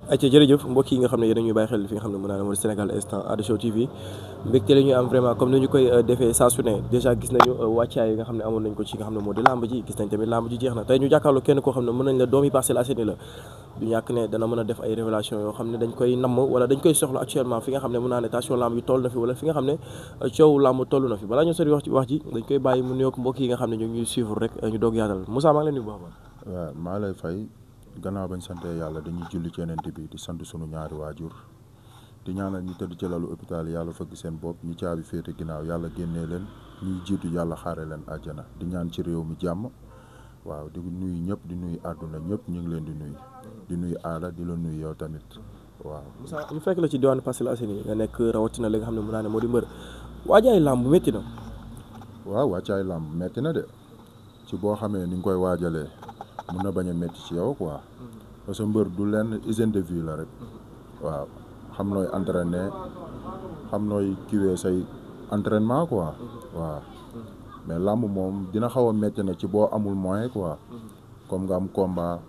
ayca jërëjëf mbokk yi nga xam ne yéen a ñuy bàyyi xel fi nga xam ne mën naa ne mooy Sénégal Instant Ada Show TV mbégte la ñuy am vraiment comme ni ñu koy defee saa su ne dèjà gis nañu wàccaay yi nga xam ne amoon nañ ko ci nga xam ne moo di lamb ji gis nañ tamit lamb ji jeex na tey ñu jàkkaarloo kenn koo xam ne mën nañ la doomi Parcelles Assainies la du ñàkk ne dana mën a def ay révélation yoo xam ne dañ koy namm wala dañ koy soxla actuellement fi nga xam ne mën naa ne tension lamb yi toll na fi wala fi nga xam ne coow lamb toll na fi balaa ñoo sori wax ji dañ koy bàyyi mu nuyoog mbokk yi nga xam ne ñu ngi ñuy suivre rek ñu doog yaatal Moussa maa ngi leen di baax waaw maa lay fay gannaaw bañ sante yàlla dañuy julli ci Yonent bi di sant sunu ñaari waajur di ñaanal ñi tëdd ci lalu hôpital yàlla fëgg seen bopp ñi caabi féete ginnaaw yàlla génnee leen ñuy jiitu yàlla xaare leen àjjana di ñaan ci réew mi jàmm waaw di nuyu ñëpp di nuyu àdduna ñëpp ñu ngi leen di nuyu Aada di la nuyu yow tamit waaw. Moussa ñu fekk la ci diwaanu Parcelles Assainies nga nekk rawatina li nga xam ne mën naa ne moo di mbër waajaay làmb métti na. waaw wàccaay làmb métti na de ci boo xamee ni nga koy waajalee mun na bañ a métti ci yow quoi parce que mbër du lenn hygiène de vie la rek waaw xam nooy entraîner xam nooy kiwee say entraînement quoi waaw mais làmb moom dina xaw a métti na ci boo amul moyen quoi comme nga am combat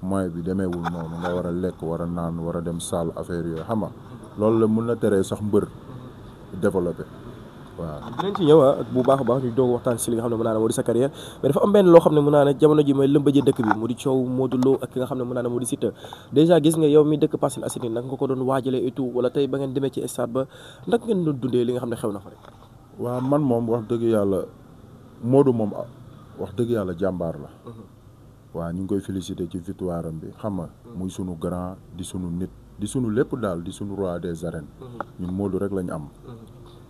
moyen bi demeewul noonu nga war a lekk war a naan war a dem salle affaire yooyu xam nga loolu la mun na teree sax mbër développé waaw. dinañ ci ñëw bu baax a baax ñu doog waxtaan si li nga xam ne mën naa ne moo di sa carrière mais dafa am benn loo xam ne mën naa ne jamono ji mooy lëmbaje dëkk bi mu di coow Modou Lo ak ki nga xam ne mën naa ne moo di Siteu déjà gis nga yow mi dëkk Parcelles Assainies nag nga ko doon waajalee et tout wala tey ba ngeen demee ci stade ba nag ngeen doon dundee li nga xam ne xew na fa rek. waaw man moom wax dëgg yàlla Modou moom wax dëgg yàlla jàmbaar la waaw ñu ngi koy féliciter ci victoire am bi xam nga muy sunu grand di sunu nit di sunu lépp daal di sunu roi des arènes ñun Modou rek lañu am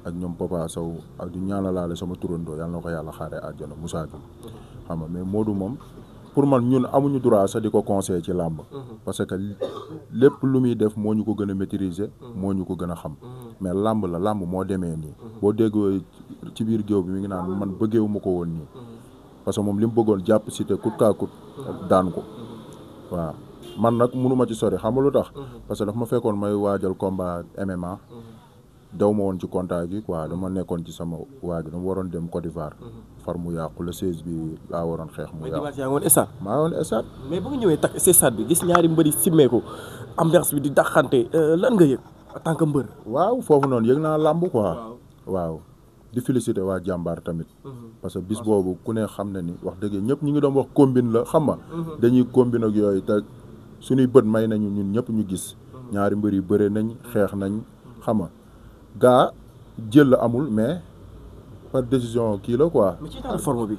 ak ñoom Papa Sow ak di ñaanalaale sama turandoo yàlla na ko yàlla xaaree àjjana Moussa Dioum xam nga mais Modou moom pour man ñun amuñu droit sax di ko conseiller ci làmb parce que lépp lu muy def moo ñu ko gën a maîtriser moo ñu ko gën a xam mais làmb la làmb moo demee nii boo déggoo ci biir géew bi mi ngi naan man bëggeewu ma ko woon nii parce que moom li mu bëggoon jàpp Siteu kut kaa kut daan ko waaw man nag mënuma ci sori xam nga lu tax parce que daf ma fekkoon may waajal combat MMA daw ma woon ci contact gi quoi dama nekkoon ci sama waaju dama waroon dem Côte d'Ivoire far mu yàqu le 16 bi laa waroon xeex mu yàqu yaa ngi woon stade maa ngi woon stade mais bu nga ñëwee takk si stade bi gis ñaari mbëri simmeeku ambiance bi di daxante lan nga yëg en tant que mbër waaw foofu noonu yëg naa làmb quoi waaw di féliciter waa jàmbaar tamit parce que bis boobu ku ne xam na ni wax dëgg ñëpp ñu ngi doon wax combine la xam nga dañuy combine ak yooyu te suñuy bët may nañu ñun ñëpp ñu gis ñaari mbër yi bëre nañ xeex nañ xam nga gaa jël amul mais par décision kii la quoi. mais ci état de forme bi.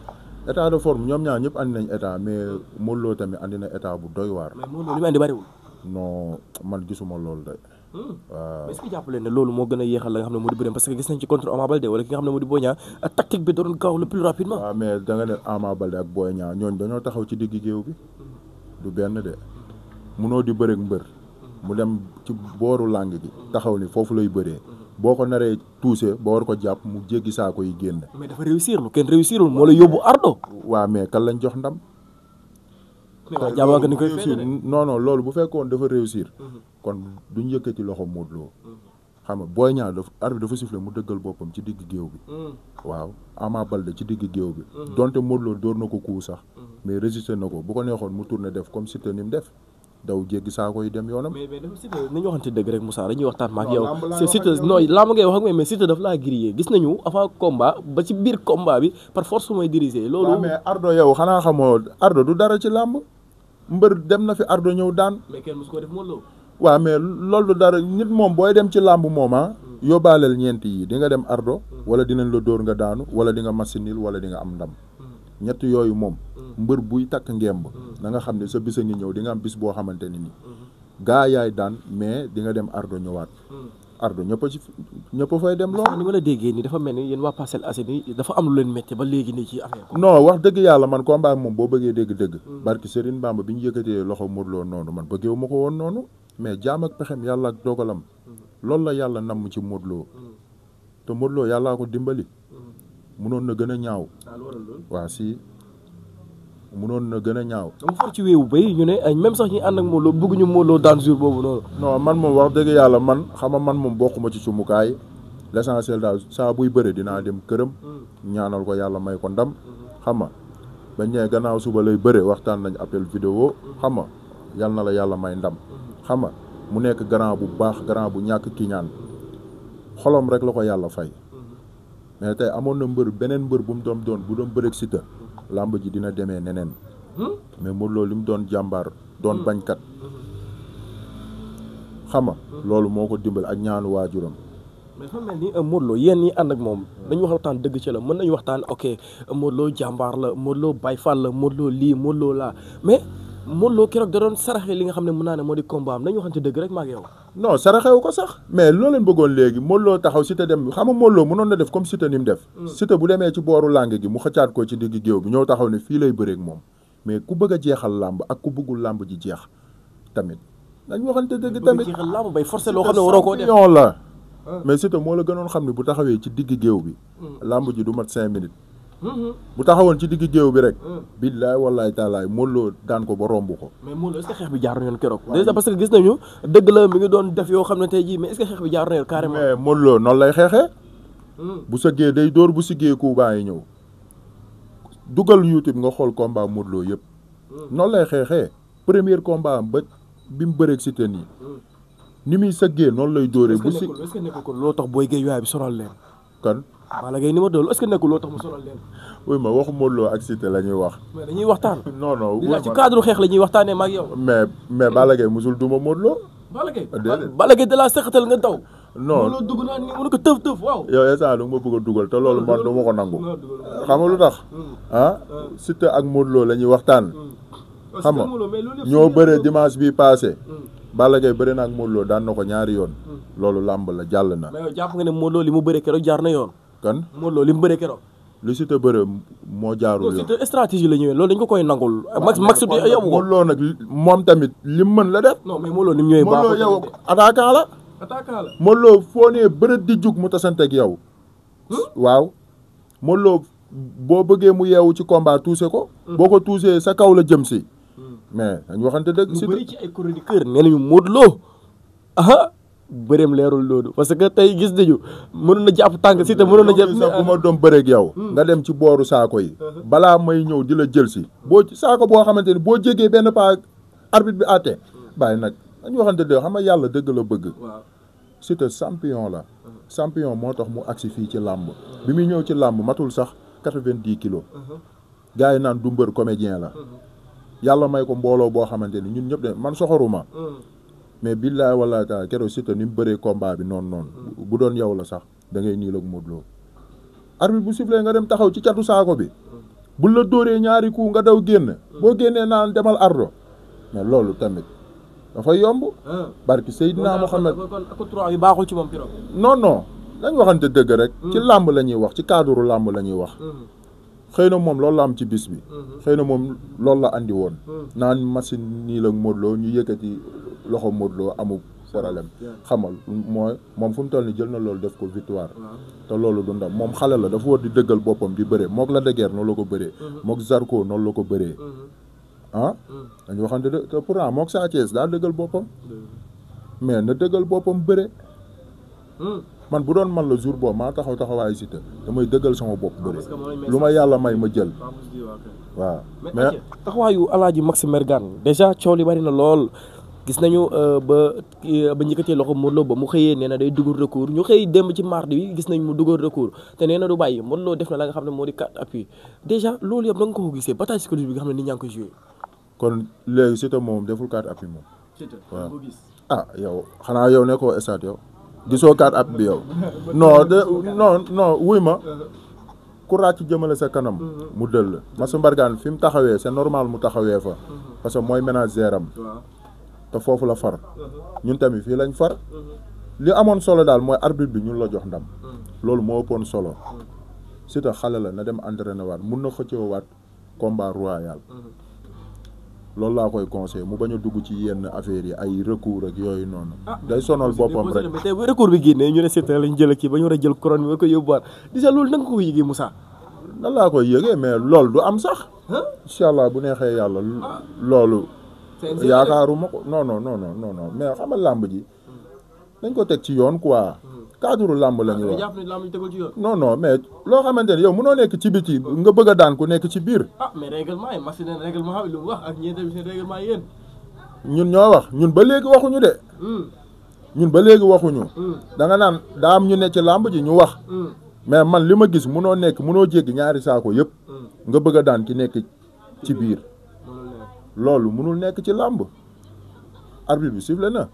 état de forme ñoom ñaar ñëpp andi nañ état mais Modou Lo tamit andi na état bu doy waar. mais Modou Lo li mu andi bariwul. non man gisuma loolu de. waaw est-ce que jàpp leen ne loolu moo gën a yéexal la nga xam ne moo di bëreem parce que gis nañ ci contre Ama Baldé wala ki nga xam ne moo di Boy Niang tactique bi doon gaaw le plus rapidement. waaw mais da nga ne Ama Baldé ak Boy Niang ñooñu dañoo taxaw ci digg géew bi du benn de munoo di bëreeg mbër mu dem ci booru làng gi taxaw ni foofu lay bëree. boo ko naree touché ba war ko jàpp mu jéggi saako yi génn. mais dafa réussir lu kenn réussirul moo la yóbbu ardo. waaw mais kan lañ jox ndam. mais jàmm ni koy réussir non non loolu bu fekkoon dafa réussir. kon duñ yëkkati loxo Modou Lo. xam nga Boy Niang arbitre dafa sifflé mu dëggal boppam ci digg géew bi. waaw Ama Baldé ci digg géew bi. donte Modou Lo dóor na ko coup sax. mais résister na ko bu ko neexoon mu tourné def comme Siteu ni mu def. daw jéggi saako yi dem yoonam. mais dafa Siteu nañu waxante dëgg rek Moussa dañuy waxtaan ma ak yow. Siteu non làmb ngay wax ak mais Siteu daf laa grillé gis nañu avant combat ba ci biir combat bi par force mooy diriger. loolu mais Ardo yow xanaa xamoo Ardo du dara ci làmb mbër dem na fi Ardo ñëw daan. mais kenn mosu ko def Modou Lo. waaw mais loolu du dara nit moom booy dem ci làmb moom yóbbaaleel ñeent yi di nga dem Ardo. wala dinañ la dóor nga daanu wala di nga masinil wala di nga am ndam. ñett yooyu moom mbër buy takk ngemb na nga xam ne sa bis a ngi ñëw di nga am bis boo xamante ni nii gaa yaay daan mais di nga dem Ardo ñëwaat Ardo ñëpp a fay dem lool. ni ma la déggee nii dafa mel ni yéen waa Parcelles Assainies dafa am lu leen métti ba léegi nii ci affaire non wax dëgg yàlla man combat moom boo bëggee dégg-dëgg barki Serigne Bamba bi ñu yëkkatee loxo Modou Lo noonu man bëggeewu ma ko woon noonu mais jaam ak pexem yàlla ak dogalam loolu la yàlla namm ci Modou Lo te Modou Lo yàllaa ko dimbali munoon na gën a ñaaw. waaw si munoon na gën a ñaaw. dama for ci wéewu bay ñu ne même sax ñi ànd ak Modou Lo bëgguñu Modou Lo daan jour boobu noonu. non man moom wax dëgg yàlla man xam nga man moom bokkuma ci sumukaay l'essentiel daal saa buy bëre dinaa dem këram ñaanal ko yàlla may ko ndam xam nga bañ ñëwee gannaaw suba lay bëre waxtaan nañ appel vidéo xam nga yal na la yàlla may ndam xam nga mu nekk grand bu baax grand bu ñàkk kiñaan xolom rek la ko yàlla fay mais tey amoon na beneen mbër bu mu doon bu doon bëreeg Siteu làmb ji dina demee neneen mais Modou Lo li mu doon jàmbaar doon bañkat xam nga loolu moo ko dimbal ak ñaanu waajuram. mais dafa mel ni Modou Lo yéen ñi ànd ak moom dañu waxtaan dëgg ci la mën nañu waxtaan ok Modou Lo jàmbaar la Modou Lo Baye Fall la Modou Lo lii Modou Lo laa mais Modou Lo keroog da doon saraxe li nga xam ne mën naa ne moo di combat am nañu waxante dëgg rek ma ak yow. non saraxewu ko sax mais loo leen bëggoon léegi Modou Lo taxaw Siteu dem xam nga Modou Lo mënoon na def comme Siteu ni mu def. Siteu bu demee ci booru làng gi mu xëccaat ko ci digg géew bi ñëw taxaw ne fii lay bëreeg moom mais ku bëgg a jeexal làmb ak ku bëggul làmb ji jeex tamit dañ waxante dëgg tamit. jeexal làmb bay forcé loo xam ne waroo koo def la mais Siteu moo la gënoon xam ne bu taxawee ci digg géew bi làmb ji du mat 5 minutes bu taxawoon ci digg géew bi rek billaay wallaay taalaay Modou Lo daan ko ba romb ko. mais Modou Lo est-ce que xeex bi jaar na yoon keroog déjà parce que gis nañu dëgg la mi ngi doon def yoo xam ne tey jii mais est-ce que xeex bi jaar na yoon carrément. mais Modou Lo noonu lay xeexee bu sëggee day dóor bu siggee ku baa yi ñëw dugal YouTube nga xool combat Modou Lo yëpp noonu lay xeexee premier combat am ba bi mu bëreeg Siteu nii ni muy sëggee noonu lay dóoree. bu si est-ce que nekkul kon loo tax booy géej waay bi sonal leen. kan. Balla Gaye ni ma doon est-ce que nekkul loo tax mu sonal leen. oui ma waxu Modou Lo ak Siteu la ñuy wax. mais dañuy waxtaan. non non ci cadre xeex la ñuy waxtaanee ma ak yow. mais Balla Gaye musul duma Modou Lo. Balla Gaye da laa sexatal nga daw. non Modou Lo dugg naa ni mu ne ko tëf waaw. yow instant du ma bëgg a dugal te loolu man du ma ko nangu. xam nga lu tax Siteu ak Modou Lo la ñuy waxtaan. xam nga ñoo bëree dimanche bi passé. Balla Gaye bëri na ak Modou Lo daan na ko ñaari yoon. loolu làmb la jàll na. mais yow jàpp nga ne Modou Lo li mu bëree keroog jaar na yoon. kan Modou Lo li mu bëree keroog. lu Siteu bëre moo jaarul yoon. Siteu stratégie la ñëwee loolu dañ ko koy nangul. max yow Modou Lo nag moom tamit lim mën la def. non mais Modou Lo ni mu ñëwee baaxul. Modou Lo yow attaquant la. attaquant la. Modou Lo foo nee bërët di jug mu tasanteeg yow. waaw Modou Lo boo bëggee mu yeewu ci combat tuuse ko. boo ko tuusee sa kaw la jëm si. mais dañ waxante dëgg. Siteu bëri ci ay chroniqueur nee nañu Modou Lo bëreem leerul loolu parce que tey gis nañu mënoon na jàpp tànk Siteu mënoon na jàpp sax bu ma doon bëreeg yow nga dem ci booru saako yi balaa may ñëw di la jël si boo saako boo xamante ni boo jégee benn pas arbitre bi àtte bàyyi nag dañu waxante dëgg xam nga yàlla dëgg la bëgg. Siteu champion la champion moo tax mu agsi fii ci làmb bi muy ñëw ci làmb matul sax 90 kilos gars yi naan du mbër comédien la yàlla may ko mbooloo boo xamante ni ñun ñëpp de man soxoruma mais billaay wallaay taala keroog Siteu ni mu bëree combat bi noonu bu doon yow la sax da ngay niil ak Modou Lo arbitre bu sifflé nga dem taxaw ci catu saako bi bu la dóoree ñaari coup nga daw génn boo génnee naan demal ardo mais loolu tamit dafa yomb barki Seydina Mohamed kon 3 yi baaxul ci moom keroog. non dañ waxante dëgg rek ci làmb la ñuy wax ci cadre làmb la ñuy wax xëy na moom loolu la am ci bis bi xëy na moom loolu la andi woon naan machine nii la Modou Lo ñu yëkkati loxo Modou Lo amul problème xamal mooy moom fu mu toll ni jël na loolu def ko victoire te loolu du ndam moom xale la dafa war di dëggal boppam di bëree mook la degeer noonu la ko bëree mook Zarko noonu la ko bëree dañu waxante de te pourtant mook Sa Thiès daa dëggal boppam mais na dëggal boppam bëre man bu doon man la jour boobu maa taxawaayu Siteu damay dëggal sama bopp bëre lu ma yàlla may ma jël waaw mais taxawaayu Alaaji Max Mbergane déjà coow li bari na lool gis nañu ba njëkkatee loxo Modou Lo ba mu xëyee nee na day dugal recours ñu xëy démb ci mardi bi gis nañ mu dugal recours te nee na du bàyyi Modou Lo def na la nga xam ne moo di 4 appui déjà loolu yëpp da nga ko gisee bataille psychologique bi nga xam ne nit ñaa ngi koy joué. kon léegi Siteu moom deful 4 appui moom. waaw yow xanaa yow nekkoo stade yow gisoo 4 appui bi yow non wuy ma ku ràcc jëmale sa kanam mu dëll Max Mbergane fi mu taxawee c'est normal mu taxawee fa parce que mooy ménagère am te foofu la far ñun tamit fii lañ far li amoon solo daal mooy arbitre bi ñun la jox ndam loolu moo ëppoon solo Siteu xale la na dem entraîné waat mun na xëccoo waat combat royal loolu laa koy conseillé mu bañ a dugg ci yenn affaires yi ay recours ak yooyu noonu day sonal boppam rek tey bu recours bi génnee ñu ne Siteu lañ jël kii ba ñu war a jël couronne bi war ko yóbbuwaat déjà loolu nanga ko yëgee Moussa nan laa koy yëgee mais loolu du am sax incha allah bu neexee yàlla loolu yaakaaruma ko non mais xam nga làmb ji dañ ko teg ci yoon quoi cadre làmb la ñuy wax non mais loo xamante ne yow mënoo nekk ci biti nga bëgg a daan ku nekk ci biir mais règlement yi machine règlement lu mu wax ak ñeent bi seen règlement yéen ñun ñoo wax ñun ba léegi waxuñu de ñun ba léegi waxuñu da nga naan daa am ñu ne ci làmb ji ñu wax mais man li ma gis munoo jéggi ñaari saako yëpp nga bëgg a daan ki nekk ci biir loolu munul nekk ci làmb arbitre bi sifflé na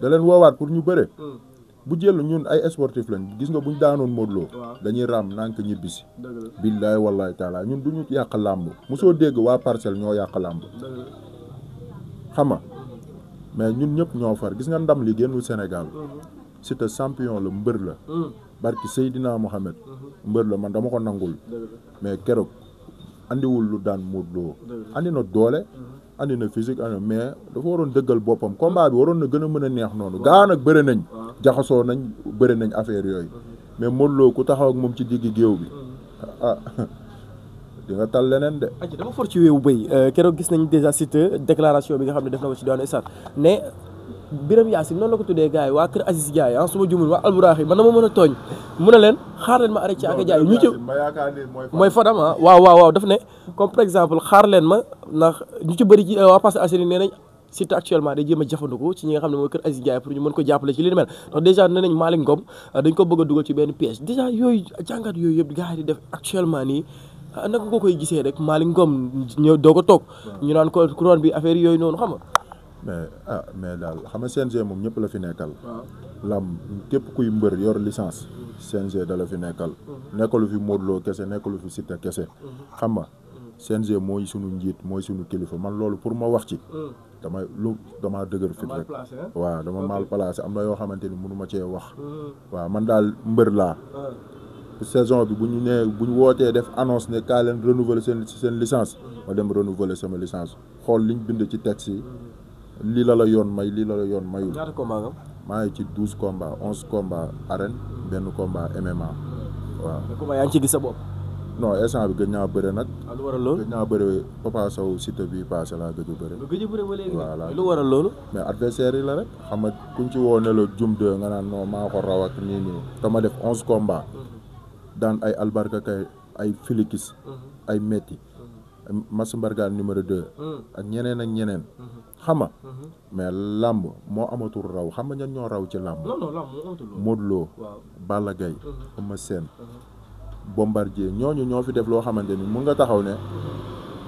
da leen woowaat pour ñu bëre bu jël ñun ay sportif lañ gis nga buñ daanoon Modou Lo dañuy raam nank ñibbisi billaay wallaay taala ñun duñu yàq làmb mosoo dégg waa Parcelles ñoo yàq làmb xam nga mais ñun ñëpp ñoo far gis nga ndam li génnul Sénégal Siteu champion la mbër la barki Seydina Mohamed mbër la man dama ko nangul mais keroog andiwul lu daan Modou Lo andi na doole andi na physique mais dafa waroon dëggal boppam combat bi waroon na gën a mën a neex noonu gaa nag bëri nañ jaxasoo nañ bëri nañ affaire yooyu mais Modou Lo ku taxaw ak moom ci diggi géew bi di nga tal leneen de. dama for ci wéewu bëy keroog gis nañ déjà Siteu déclaration bi nga xam ne def na ko ci daanu stade ne Biram Yacine noonu la ko tuddee gars yi waa kër Aziz Ndiaye su ma jumul waa Alburax yi man dama mën a tooñ mu ne leen xaar leen ma arrêté ci ak jaay ñu ci mooy Fadam waaw daf ne comme par exemple xaar leen ma ndax ñu ci bëri ci waa Parcelles Assainies nee nañ Siteu actuellement day jéem a jafandiku ci ñi nga xam ne mooy kër Aziz Ndiaye pour ñu mën ko jàppale ci li ni mel ndax déjà nee nañ Malick Ngom dañ ko bëgg a dugal ci benn piège déjà yooyu jàngat yooyu yëpp gars yi di def actuellement nii naka nga koy gisee rek Malick Ngom ñëw doo ko toog ñu naan ko couronne bi affaire yooyu noonu xam nga mais daal xam nga CNG moom ñëpp la fi nekkal lam képp kuy mbër yor licence CNG da la fi nekkal nekkalu fi Modou Lo kese nekkalu fi Siteu kese xam nga CNG mooy sunu njiit mooy sunu kilifa man loolu pour ma wax ci damaa dëgër fit rek waaw dama mal placé am na yoo xamante ni mënu ma cee wax waaw man daal mbër laa saison bi bu ñu wootee def annonce ne kaa leen renouveler seen licence ma dem renouveler sama licence xool liñ bind ci texte yi lii la yoon may lii la yoon mayul. ñaata combat nga. maa ngi ci 12 combats 11 combats arène benn combat MMA waaw. combat yaa ngi ci gis sa bopp. non instant bi gëj naa bëre nag. lu waral loolu gëj naa bëre Papa Sow Siteu bi passé laa gëj a bëre. lu gëj a bëre ba léegi. voilà lu waral loolu. mais adversaire yi la rek xam nga kuñ ci woo ne la jum 2 nga naan non maa ko raw ak nii te ma def 11 combats. daan ay albarka kay ay filikis ay metti Mass Mbargane numéro 2 ak ñeneen xam nga mais làmb moo amatul raw xam nga ñan ñoo raw ci làmb Modou Lo Balla Gaye Eumeu Sène Bombardier ñooñu ñoo fi def loo xamante ni mun nga taxaw ne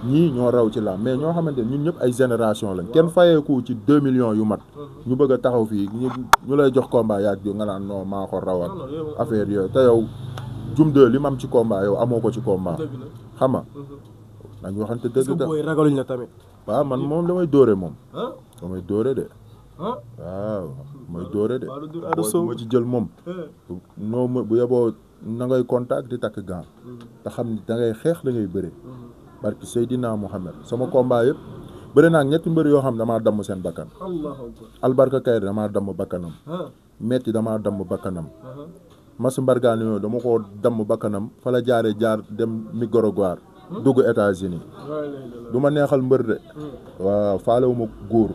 ñii ñoo raw ci làmb mais ñoo xamante ni ñun ñëpp ay génération lañ kenn fayeeku ci 2 millions yu mat ñu bëgg a taxaw fii ñu lay jox combat yaag jo nga naan non maa ko rawal affaire yooyu te yow jum 2 li mu am ci combat yow amoo ko ci combat xam nga dañu waxante dëgg booy ragaluñ la tamit. waaw man moom damay dóore moom. damay dóore de. waaw damay dóore de. ma ci jël moom. noo ma bu yeboo na ngay contact di takk gant. te xam ni da ngay xeex da ngay bëre. barki Seydina Mohamed sama combat yëpp bëre naa ñetti mbër yoo xam damaa damm seen bakkan. albarka kayre damaa damm bakkanam. metti damaa damm bakkanam. Mass Mbargane yooyu dama ko damm bakkanam fa la jaar dem Nicaragua dugg États-Unis du ma neexal mbër de waaw faalewuma góor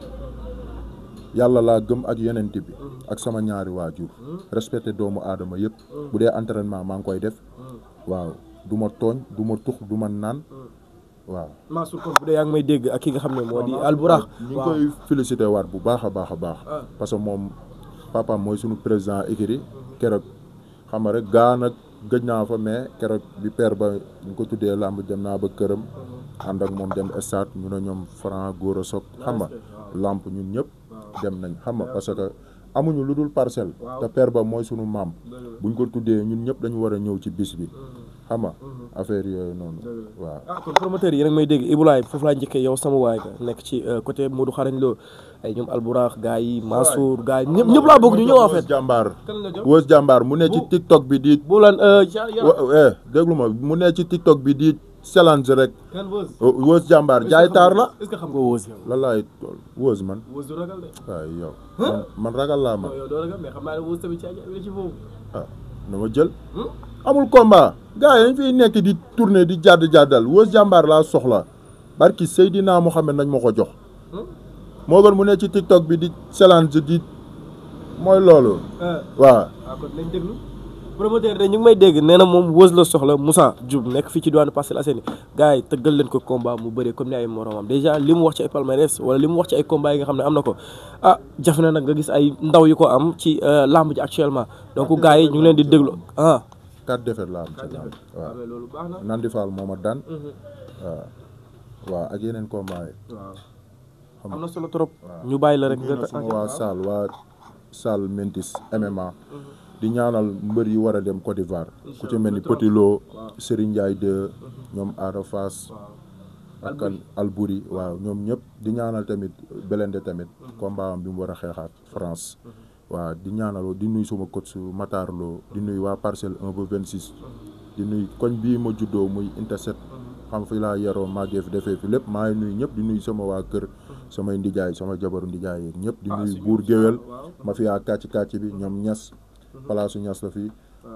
yàlla laa gëm ak yonent bi ak sama ñaari waajur respecté doomu aadama yëpp bu dee entraînement maa ngi koy def waaw du ma tooñ du ma tux du ma naan waaw Mansour kon bu dee yaa ngi may dégg ak ki nga xam ne moo di Alburax ñu ngi koy félicité waat bu baax a baax parce que moom papa mooy suñu président écurie keroog xam nga rek gaa nag gëj naa fa mais keroog bi père ba ñu ko tuddee làmb dem naa ba këram ànd ak moom dem stade ñu ne ñoom Franc Gora Sock xam nga làmp ñun ñëpp dem nañ xam nga parce que amuñu lu dul parcelle te père ba mooy sunu maam buñ ko tuddee ñun ñëpp dañu war a ñëw ci bis bi xam nga affaire yooyu noonu waaw. kon promoteur yi nag may dégg Ibulaay foofu laa njëkkee yow sama waay nga nekk ci côté Modou Xarañ Lo ay ñoom Alburax gars yi Mansour gars yi ñëpp laa bëgg ñu ñëw en fait. Wës jàmbaar mu ne ci TikTok bi di. bu lan déglu ma mu ne ci TikTok bi di challenge rek. Wës jàmbaar jaay taar la. est-ce que xam nga Wës yow. lan laay Wës man. Wës du ragal de. waaw yow. man ragal laa man. yow doo ragal mais xam naa ne Wës tamit ci foofu. na ma jël. amul combat gars yi dañ fiy nekk di tourner di jàddal Wës jàmbaar laa soxla barki Seydina Mohamed nañ ma ko jox. moo gën mu ne ci TikTok bi di challenge di mooy loolu. waaw. kon nañ déglu. promoteur de ñu ngi may dégg nee na moom Weuz la soxla Moussa Dioum nekk fii ci diwaanu Parcelles Assainies gars yi tëggal leen ko combat mu bëree comme ni ay moromam déjà li mu wax ci ay palmarès wala li mu wax ci ay combat yi nga xam ne am na ko ah jafe na nag nga gis ay ndaw yu ko am ci lamb ji actuellement donc gars yi ñu ngi leen di déglu 4 défaites la am ci lamb waaw loolu baax na Nandi Fall moo ma daan waaw ak yeneen combat yi waaw am na solo trop ñu bàyyi la rek nga waa Sall Mentis MMA di ñaanal mbër yi war a dem Côte d'Ivoire ku ci mel ni Petit Lo Serigne Ndiaye 2 ñoom Ada Fass ak kan Albouri waaw ñoom ñëpp di ñaanal tamit Belende tamit combat am bi mu war a xeexaat France waaw di ñaanal di nuy suma coach Matar Lo di nuy waa Parcelle 1 ba 26 di nuy koñ bii ma juddoo muy Interset xam fi laa yaroo màggee fi defee fi lépp maa ngi nuy ñëpp di nuy sama waa kër samay ndijaay sama jabaru ndijaay yeeg ñëpp di nuy buur géwél ma fi yaa kàcc bi ñoom ñas palaasu ñas la fii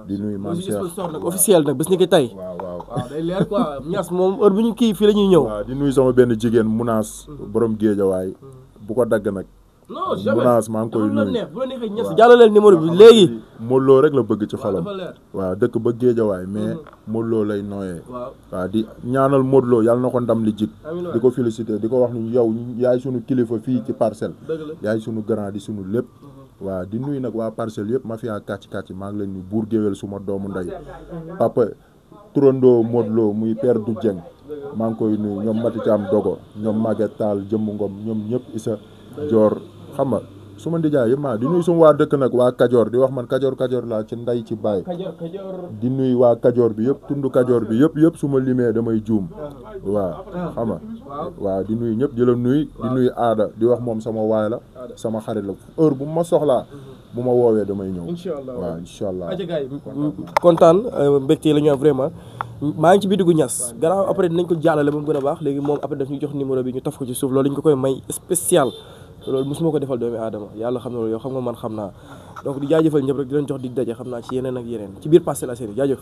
di nuyu maam Cheikh officiel nag bés ni ki tey waaw day leer quoi ñas moom heure bu ñu kii fii la ñuy ñëw waaw di nuyu sama benn jigéen Munaas borom géejawaay bu ko dagg nag non jamais Munaas maa ngi koy nuyu bu la neexee ñas jàllaleel numéro bi léegi Modou Lo rek la bëgg ci xolam waaw dëkk ba géejawaay mais Modou Lo lay nooyee waaw di ñaanal Modou Lo yàlla na ko ndam li jik di ko féliciter di ko wax ni yow yaay sunu kilifa fii ci Parcelles yaay sunu grand di sunu lépp waaw di nuyu nag waa Parcelles yëpp mafia kàcc maa ngi leen ni buur géwél suma doomu ndey papa turandoo Modou Lo muy père du Dieng maa ngi koy nuyu ñoom Mati Thiam Dogo ñoom Maguette Tall Jëmm Ngom ñoom ñëpp Issa Dior xam nga su ma ndijaay yëpp maa di nuyu suma waa dëkk nag waa Kajoor di wax man Kajoor laa ci nday ci baay di nuyu waa Kajoor bi yëpp tund Kajoor bi yëpp su ma limee damay juum waaw xam nga waaw di nuyu ñëpp di la nuyu di nuyu aada di wax moom sama waay la sama xarit la heure bu ma soxlaa bu ma woowee damay ñëw waaw incha allah kontaan mbégte la ñu am vraiment maa ngi ci biir dugg ñas gannaaw après dinañ ko jàllale ba mu gën a baax léegi moom après daf ñu jox numéro bi ñu taf ko ci suuf loolu ñu ko koy may spécial loolu mosuma ko defal doomi aadama yàlla xam na loolu yow xam nga man xam naa donc di jaajëfal ñëpp rek di leen jox dig daje xam naa ci yeneen ak yeneen ci biir Parcelles Assainies jaajëf